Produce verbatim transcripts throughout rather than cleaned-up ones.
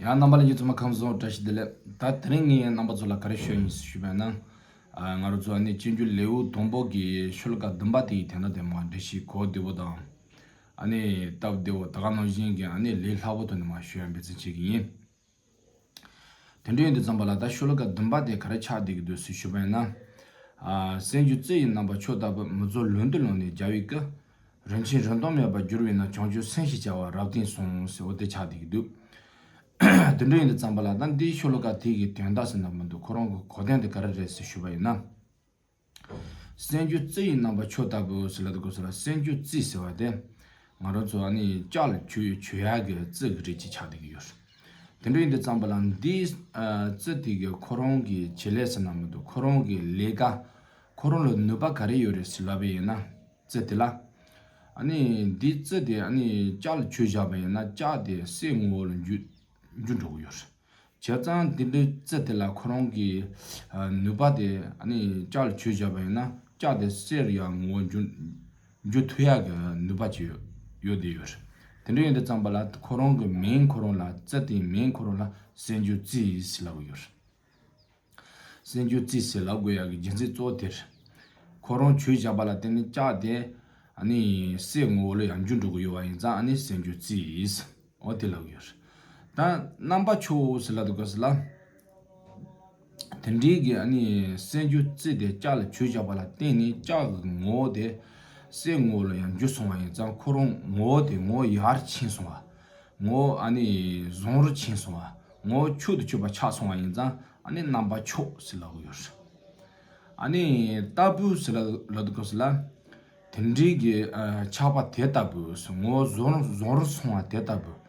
ཡང་རྣམ་པ་ལྷན་རྒྱས་ཚང་མ་ཁམས་བཟང་། བཀྲ་ཤིས་བདེ་ལེགས། ད་དེ་རིང་ངས་རྣམ་པ་ཚོ་ལ་ག་རེ་ཤོད་ཡིན་ཞུས་པ་ཡིན་ན། ཨ། ང་རང་ཚོ་ཨ་ནི་སྤྱོད་འཇུག་ལེའུ་དང་པོ་གི་ཤོ་ལོ་ཀ་བདུན་པ་དེ་ཡི་དོན་དག་དེ་མར་འགྲེལ་བཤད་གོ་བདེ་པོ་དང་། ཨ་ནི་སྟབས་བདེ་པོ། ད་ག་ནང་བཞིན་གྱི་ཨ་ནི་ལས་སླ་པོ་ཐོག་ནས་མར་ཤོད་ཡ་འབད་བརྩོན་བྱེད་ཀྱི་ཡིན། དེ་འདྲ་ཡིན་དུས་ཙམ་པ་ལ། ད་ཤོ་ལོ་ཀ་བདུན་པ་དེ་ག་རེ་ཆགས་བསྡད་ཀྱི་འདུག་ཟེར་ཞུས་པ་ཡིན་ན། ཨ། སེམས་རྒྱུད་རྩི་ཡི་རྣམ་པ་མཆོག་ལྟ་བུ། མི་རྫོགས་ལུས་འདི་ལོང་ནས་རྒྱལ་བའི་སྐུ། རིན་ཆེན་རིན་ཐང་མེད་པར་གྱུར་པས་ན། བྱང་ཆུབ་སེམས་ཞེས་བྱ་བ་རབ་བརྟན་གསུངས་ཟེར། འོ་དེ་ཆགས་བསྡད་ཀྱི་འདུག་དེ་འདྲ་ཡིན་དུས་ཙམ་པ་ལ། ད་འདིའི་ཤོ་ལོ་ཀ་དེ་གི་དོན་དག་ཟེར་ན་མི་འདུག་ཁོ་རང་གི་གོ་དོན་དེ་ག་རེ་རེད་ཟེར་ཞུས་པ་ཡིན་ན། སེམས་རྒྱུད་རྩི་ཡི་རྣམ་པ་མཆོག་ལྟ་བུ་ཟེར་ལབ་དུས་སྐབས་སུ་ལ། སེམས་རྒྱུད་རྩི་ཟེར་བ་དེ་ང་རང་ཚོ་ཨ་ནི་ལྕགས་ལ་བྱུག་བྱུག་ཡག་གི་རྩི་གི་རིགས་ཅིག་ཆགས་བསྡད་ཀྱི་ཡོད་རེད། དེ་འདྲ་ཡིན་དུས་ཙམ་པ་ལ། འདིའི་ཨ་རྩི་དེ་གི་ཁོ་རང་གི་བྱེད་ལས་ཟེར་ན་མི་འདུག་ཁོ་རང་གི་ལས་ཀ། ཁོ་རང་ལ་ནུས་པ་ག་རེ་ཡོད་རེད་ཟེར་ལབ་པ་ཡིན་ན། རྩི་དེ་ལ། ཨ་ནི་འདིའི་རྩི་དེ་ཨ་ནི་ལྕགས་ལ་བྱུག་བཞག་པ་ཡིན་ན། ལྕགས་དེ་གསེར་ངོ་བོ་ལ་འགྱུར་འགྱུར་འགྲོ་གི་ཡོད་རེད། བྱས་ཙང་དེ་འདྲའི་རྩི་དེ་ལ་ཁོ་རང་གི་ཨ་ནུས་པ་དེ། ཨ་ནི་ལྕགས་ལ་བྱུག་བཞག་པ་ཡིན་ན་ལྕགས་དེ་གསེར་ཡང་ངོ་བོ་འགྱུར་འགྱུར་ཐུབ་ཡག་གི་ནུས་པ་ཅིག་ཡོད་ཡོད་དེ་ཡོད་རེད། དེ་འདྲ་ཡིན་དུས་ཙམ་པ་ལ། ཁོ་རང་གི་མིང་ཁོ་རང་ལ། རྩི་དེའི་མིང་ཁོ་རང་ལ་སེམས་རྒྱུད་རྩི་ཟེར་ལབ་ཀྱི་ཡོད་རེད། སེམས་རྒྱུད་རྩི་ཟེར་ལབ་དགོས་ཡག་གི་རྒྱུ་མཚན་གཙོ་བོ་དེ་རེད། ཁོ་རང་བྱུག་བཞག་པ་ལ་བརྟེན་ནས་ལྕགས་དེ་ཨ་ནི་གསེར་ངོ་བོ་ལ་ཡང་འགྱུར་འགྲོ་གི་ཡོད་པ་ཡིན་ཙང་། ཨ་ནི་སེམས་རྒྱུད་རྩི་ཟེར། འོ་དེ་ལབ་ཀྱི་ཡོད་རེད། ད་རྣམ་པ་མཆོག་ཟེར་ལབ་དུས་སྐབས་སུ་ལ། དེ་འདྲའི་གི་ཨ་ནི་སེམས་རྒྱུད་རྩི་དེ་ལྕགས་ལ་བྱུག་བཞག་པ་ལ་བརྟེན་ནས་ལྕགས་ཀྱི་ངོ་བོ་དེ་གསེར་ངོ་བོ་ལ་ཡང་འགྱུར་སོང་བ་ཡིན་ཙང་། ཁོ་རང་ངོ་བོ་དེ་ངོ་བོ་ཡར་ཕྱིན་སོང་བ། ངོ་བོ་ཨ་ནི་བཟང་རུ་ཕྱིན་སོང་བ། ངོ་བོ་མཆོག་ཏུ་གྱུར་པ་ཆགས་སོང་བ་ཡིན་ཙང་། ཨ་ནི་རྣམ་པ་མཆོག་ཟེར་ལབ་ཀྱི་ཡོད་རེད། ཨ་ནི་ལྟ་བུ་ཟེར་ལབ་ལབ་དུས་སྐབས་སུ་ལ། དེ་འདྲའི་གི་ཨ་ཆགས་པ་དེ་ལྟ་བུ། ངོ་བོ་བཟང་བཟང་རུ་སོང་བ་དེ་ལྟ་བུ།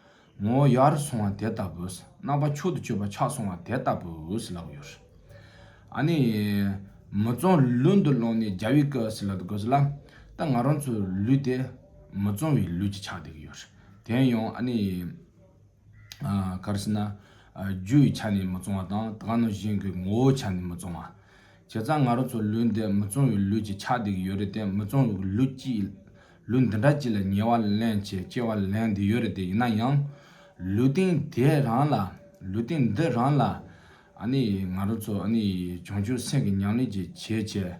ངོ་བོ་ཡར་སོང་བ་དེ་ལྟ་བུ། རྣམ་པ་མཆོག་ཏུ་གྱུར་པ་ཆགས་སོང་བ་དེ་ལྟ་བུ་ཟེར་ལབ་ཀྱི་ཡོད་རེད། ཨ་ནི་མི་གཙང་ལུས་འདི་ལོང་ནས་རྒྱལ་བའི་སྐུ་ཟེར་ལབ་དུས་སྐབས་སུ་ལ། ད་ང་རང་ཚོའི་ལུས་དེ་མི་གཙང་བའི་ལུས་ཅིག་ཆགས་བསྡད་ཀྱི་ཡོད་རེད། དེ་ཡང་ཨ་ནི་ཨ་ག་རེ་ཟེར་ན། ཨ་རྒྱུ་ཡི་ཆ་ནས་མི་གཙང་བ་དང་། ད་ག་ནང་བཞིན་གྱི་ངོ་བོའི་ཆ་ནས་མི་གཙང་བ། བྱས་ཙང་ང་རང་ཚོ་ལུས་འདི་མི་གཙང་བའི་ལུས་ཅིག་ཆགས་བསྡད་ཀྱི་ཡོད་རེད་དེ། མི་གཙང་བའི་ལུས་ཅིག་ལུས་འདི་འདྲ་ཅིག་ལ་ཉེ་བ་ལེན་བྱས་སྐྱེ་བ་ལེན་བསྡད་ཡོད་རེད་དེ། ཡིན་ན་ཡང་ལུས་རྟེན་དེ་རང་ལ། ལུས་རྟེན་འདི་རང་ལ་ཨ་ནི་ང་རང་ཚོ་ཨ་ནི་བྱང་ཆུབ་སེམས་ཀྱི་ཉམས་ལེན་ཅིག་བྱས་བྱས།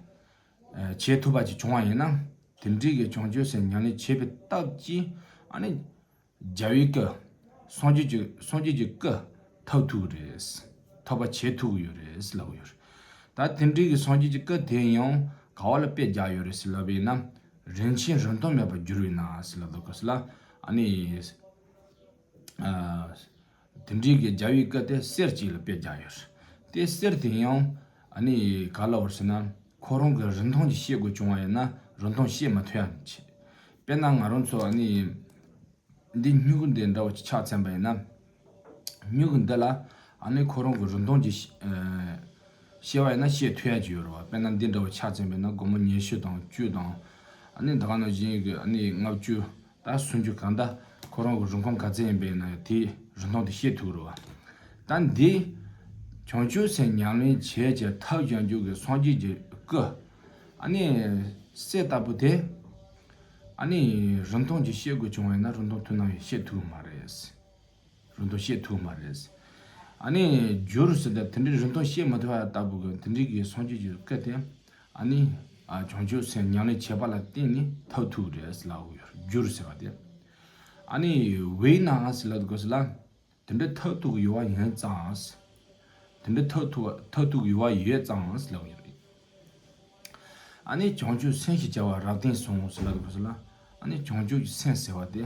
ཨ་བྱེད་ཐུབ་པ་ཅིག་བྱུང་བ་ཡིན་ན། དེ་འདྲའི་གི་བྱང་ཆུབ་སེམས་ཉམས་ལེན་བྱས་པའི་སྟབས་ཀྱིས། ཨ་ནི་རྒྱལ་བའི་སྐུ། སངས་རྒྱས་ཀྱི་སངས་རྒྱས་ཀྱི་སྐུ་ཐོབ་ཐུབ་ཀྱི་རེད། ཐོབ་པ་བྱེད་ཐུབ་ཀྱི་ཡོད་རེད་ལབ་ཀྱི་ཡོད་རེད། ད་དེ་འདྲའི་གི་སངས་རྒྱས་ཀྱི་སྐུ་དེ་ཡང་ག་བ་ལ་དཔེ་བརྒྱབ་ཡོད་རེད་ཟེར་ལབ་པ་ཡིན་ན། རིན་ཆེན་རིན་ཐང་མེད་པར་གྱུར་པས་ན་ཟེར་ལབ་དུས་སྐབས་སུ་ལ། ཨ་ནི་ཨ་དེ་འདྲའི་གི་རྒྱལ་བའི་སྐུ་དེ་གསེར་ཅིག་ལ་དཔེ་བརྒྱབ་ཡོད་རེད། དེ་གསེར་དེ་ཡང་ཨ་ནི་ག་ལབ་པ་རེད་ཟེར་ན། ཁོ་རང་གི་རིན་ཐང་ཅིག་ཤེས་དགོས་བྱུང་བ་ཡིན་ན་རིན་ཐང་ཤེས་མ་ཐུབ་ཡ་ཅིག་དཔེར་ན་ང་རང་ཚོ་ཨ་ནི་འདི་སྨྱུ་གུ་འདི་འདྲ་བོ་ཅིག་ཆ་མཚོན་པ་ཡིན་ན། སྨྱུ་གུ་འདི་ལ་ཨ་ནི་ཁོ་རང་གི་རིན་ཐང་ཅིག་ཤེས་པ་ཡིན་ན་ཤེས་ཐུབ་ཡ་ཅིག་ཡོད་རེད་བ། དཔེར་ན་འདི་འདྲ་བོ་ཆ་མཚོན་པ་ཡིན་ན། སྒོར་མོ་ཉི་ཤུ་དང་བཅུ་དང་། ཨ་ནི་ད་ག་ནང་བཞིན་གྱི་ཨ་ནི་ལྔ་བཅུ། ད་སུམ་ཅུ་གང་ལྟར་ཁོ་རང་གི་རིན་གོང་ག་ཚད་ཡིན་པ་ཡིན་ན་ཡང་དེའི་རིན་ཐང་དེ་ཤེས་ཐུབ་རེད་བ། ད་འདི་བྱང་ཆུབ་སེམས་ཉམས་ལེན་བྱས་བྱས་ཐོབ་བྱང་ཆུབ་ཀྱི་སངས་རྒྱས་ཀྱི་སྐུ། ཨ་ནི་གསེར་ལྟ་བུ་དེ་ཨ་ནི་རིན་ཐང་ཅིག་ཤེས་དགོས་བྱུང་བ་ཡིན་ན་རིན་ཐང་ཐུབ་ན་ཡང་ཤེས་ཐུབ་མ་རེད། རིན་ཐང་ཤེས་ཐུབ་མ་རེད། ཨ་ནི་བསྒྱུར་ཟེར་ཏེ་དེ་འདྲའི་རིན་ཐང་ཤེས་མ་ཐུབ་པ་ལྟ་བུ་གི་དེ་འདྲའི་གི་སངས་རྒྱས་ཀྱི་སྐུ་དེ་ཨ་ནི་ཨ་བྱང་ཆུབ་སེམས་ཉམས་ལེན་བྱས་པ་ལ་བརྟེན་ནས་ཐོབ་ཐུབ་རེད་ལབ་ཡོད། བསྒྱུར་ཟེར་བ་དེ། ཨ་ནི་བས་ན་ཟེར་ལབ་དགོས་ཟེར་ལ། དེ་འདྲའི་ཐོབ་ཐུབ་ཀྱི་ཡོད་པ་ཡིན་ཙང་། དེ་འདྲའི་ཐོབ་ཐུབ་ཐོབ་ཐུབ་ཀྱི་ཡོད་པ་ཡོད་ཙང་ཟེར་ལབ་ཡོད་རེད། ཨ་ནི་བྱང་ཆུབ་སེམས་ཞེས་བྱ་བ་རབ་བརྟན་གསུངས་ཟེར་ལབ་དགོས་ཟེར་ལ། ཨ་ནི་བྱང་ཆུབ་ཀྱི་སེམས་ཟེར་བ་དེ་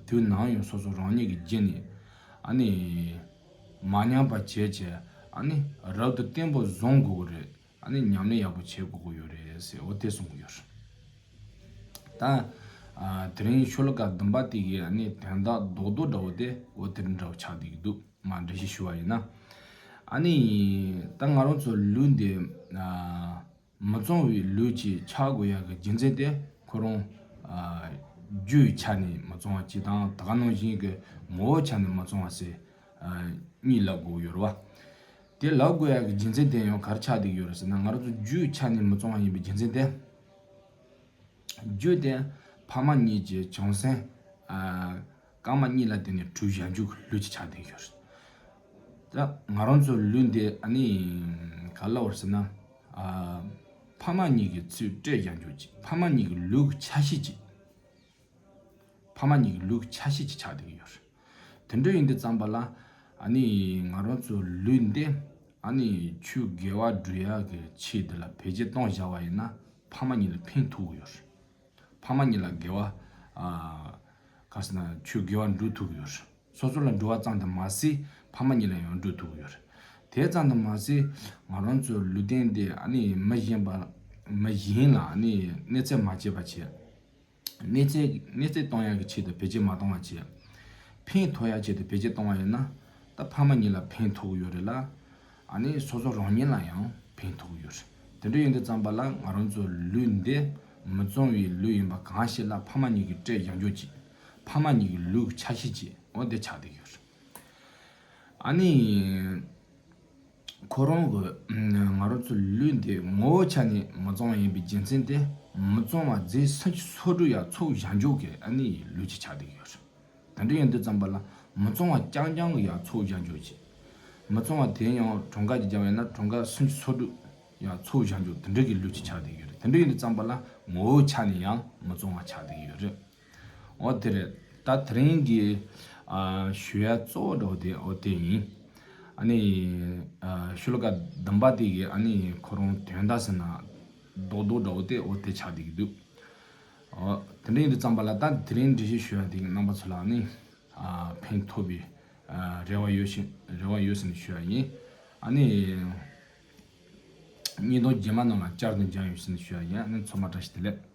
དུས་ནམ་ཡང་སོ་སོ་རང་ཉིད་ཀྱི་རྒྱུད་ནས་ཨ་ནི་མ་ཉམས་པ་བྱས་བྱས། ཨ་ནི་རབ་ཏུ་བརྟན་པོ་བཟུང་དགོས་ཀྱི་རེད། ཨ་ནི་ཉམས་ལེན་ཡག་པོ་བྱེད་དགོས་ཀྱི་ཡོད་རེད་ཟེར། འོ་དེ་གསུང་གི་ཡོད་རེད། ད་ཨ་དེ་རིང་ཤོ་ལོ་ཀ་བདུན་པ་དེ་གི་ཨ་ནི་དོན་དག་རྡོག་རྡོག་འདྲ་བོ་དེ་འོ་དེ་རིང་འདྲ་བོ་ཆགས་བསྡད་ཀྱི་འདུག་མར་འགྲེལ་བཤད་ཞུ་བ་ཡིན་ན། ཨ་ནི་ད་ང་རང་ཚོ་ལུས་འདི་ཨ་མི་གཙང་བའི་ལུས་ཅིག་ཆགས་དགོས་ཡག་གི་རྒྱུ་མཚན་དེ་ཁོ་རང་ཨ་རྒྱུའི་ཆ་ནས་མི་གཙང་བ་ཅིག་དང་། ད་ག་ནང་བཞིན་གྱི་ངོ་བོའི་ཆ་ནས་མི་གཙང་བ་ཟེར་ཨ་གཉིས་ལབ་དགོས་ཡོད་རེད་བ། དེ་ལབ་དགོས་ཡག་གི་རྒྱུ་མཚན་དེ་ཡང་ག་རེ་ཆགས་བསྡད་ཀྱི་ཡོད་རེད་ཟེར་ན། ང་རང་ཚོ་རྒྱུའི་ཆ་ནས་མི་གཙང་བ་ཡིན་པའི་རྒྱུ་མཚན་དེ། རྒྱུ་དེ་ཕ་མ་གཉིས་ཀྱི་བྱང་སེམས་ཨ་རྐང་མ་གཉིས་ལ་བརྟེན་ནས་གྲུབ་བཞག་རྒྱུ་གི་ལུས་ཅིག་ཆགས་བསྡད་ཀྱི་ཡོད་རེད། ད་ང་རང་ཚོ་ལུས་འདི་ཨ་ནི་ག་ལབ་དགོས་ཟེར་ན། ཨ། ཕ་མ་གཉིས་ཀྱི་ཚུལ་སྤྲད་བཞག་རྒྱུ་ཅིག་ཕ་མ་གཉིས་ཀྱི་ལུས་ཀྱི་ཆ་ཤས་ཅིག་ཕ་མ་གཉིས་ཀྱི་ལུས་ཀྱི་ཆ་ཤས་ཅིག་ཆགས་བསྡད་ཀྱི་ཡོད་རེད། དེ་འདྲ་ཡིན་དུས་ཙམ་པ་ལ། ཨ་ནི་ང་རང་ཚོ་ལུས་འདི་ཨ་ནི་ཆོས་དགེ་བ་སྒྲུབ་ཡག་གི་ཆེད་དུ་ལ་བེད་སྤྱོད་གཏོང་བཞག་པ་ཡིན་ན་ཕ་མ་གཉིས་ལ་ཕན་ཐོགས་ཀྱི་ཡོད་རེད། ཕ་མ་གཉིས་ལ་དགེ་བ། ཨ། ག་ཟེར་ན་ཆོས་དགེ་བ་འགྲུབ་ཐུབ་ཀྱི་ཡོད་རེད། སོ་སོ་ལ་འགྲུབ་པ་ཙམ་དུ་མ་ཟད་ཕ་མ་གཉིས་ལ་ཡང་འགྲུབ་ཐུབ་ཀྱི་ཡོད་རེད། དེ་ཙམ་དུ་མ་ཟད་ང་རང་ཚོའི་ལུས་རྟེན་འདི་ཨ་ནི་མི་གཞན་པ། མི་གཞན་ལ་ཨ་ནི་གནོད་འཚེ་མ་བྱེད་པ་བྱས། གནོད་འཚེ་གནོད་འཚེ་གཏོང་ཡག་གི་ཆེད་དུ་བེད་སྤྱོད་མ་གཏོང་བ་བྱས། ཕན་ཐོགས་ཡག་ཆེད་དུ་བེད་སྤྱོད་གཏོང་བ་ཡིན་ན། ད་ཕ་མ་གཉིས་ལ་ཕན་ཐོགས་ཀྱི་ཡོད་རེད་ལ། ཨ་ནི་སོ་སོ་རང་ཉིད་ལ་ཡང་ཕན་ཐོགས་ཀྱི་ཡོད་རེད། དེ་འདྲ་ཡིན་དུས་ཙམ་པ་ལ་ང་རང་ཚོའི་ལུས་འདི་མི་གཙང་བའི་ལུས་ཡིན་པ་གང་ཞིག་ལ་ཕ་མ་གཉིས་ཀྱིས་སྤྲད་བཞག་རྒྱུ་ཅིག་ཕ་མ་གཉིས་ཀྱི་ལུས་ཀྱི་ཆ་ཤས་ཅིག་འོ་དེ་ཆགས་བསྡད་ཀྱི་ཡོད་རེད། ཨ་ནི། ཁོ་རང་གི་ང་རང་ཚོའི་ལུས་འདི་ངོ་བོའི་ཆ་ནས་མི་གཙང་བ་ཡིན་པའི་རྒྱུ་མཚན་དེ། མི་གཙང་བ་རྫས་སུམ་ཅུ་སོ་དྲུག་ཡར་ཚོགས་བཞག་རྒྱུ་གི་ཨ་ནི་ལུས་ཅིག་ཆགས་བསྡད་ཀྱི་ཡོད་རེད། དེ་འདྲ་ཡིན་དུས་ཙམ་པ་ལ་མི་གཙང་བ་རྐྱང་རྐྱང་གི་ཡར་ཚོགས་བཞག་རྒྱུ་ཅིག་མི་གཙང་བ་དེ་ཡང་གྲངས་ཀ་གཅིག་བརྒྱབ་ཡིན་ན་གྲངས་ཀ་སུམ་ཅུ་སོ་དྲུག་ཡར་ཚོགས་བཞག་རྒྱུ་དེ་འདྲ་གི་ལུས་ཅིག་ཆགས་བསྡད་ཀྱི་ཡོད་རེད། དེ་འདྲ་ཡིན་དུས་ཙམ་པ་ལ་ངོ་བོའི་ཆ་ནས་ཡང་མི་གཙང་བ་ཆགས་བསྡད་ཀྱི་ཡོད་རེད། འོ་དེ་རེད། ད་དེ་རིང་གི་ཨ་ཞུ་ཡ་གཙོ་བོ་འདྲ་བོ་དེ་འོ་དེ་ཡིན། ཨ་ནི་ཨ་ཤོ་ལོ་ཀ་བདུན་པ་དེ་གི་ཨ་ནི་ཁོ་རང་དོན་དག་ཟེར་ན་རྡོག་རྡོག་འདྲ་བོ་དེ་འོ་དེ་ཆགས་བསྡད་ཀྱི་འདུག་འོ་དེ་འདྲ་ཡིན་དུས་ཙམ་པ་ལ་ད་དེ་རིང་འགྲེལ་བཤད་ཞུ་ཡ་དེ་གི་རྣམ་པ་ཚོ་ལ་ཨ་ནི་ཨ་ཕན་ཐོགས་པའི་ཨ་རེ་བ་ཡོད་ཞིང་རེ་བ་ཡོད་ཟེར་ནས་ཞུ་ཡ་ཡིན། ཨ་ནི་བརྙན་ཐུང་རྗེས་མ་ནང་ལ་བསྐྱར་དུ་མཇལ་ཡོང་ཟེར་ནས་ཞུ་ཡ་ཡིན། ཨ་ནི་ཚང་མ་བཀྲ་ཤིས་བདེ་ལེགས།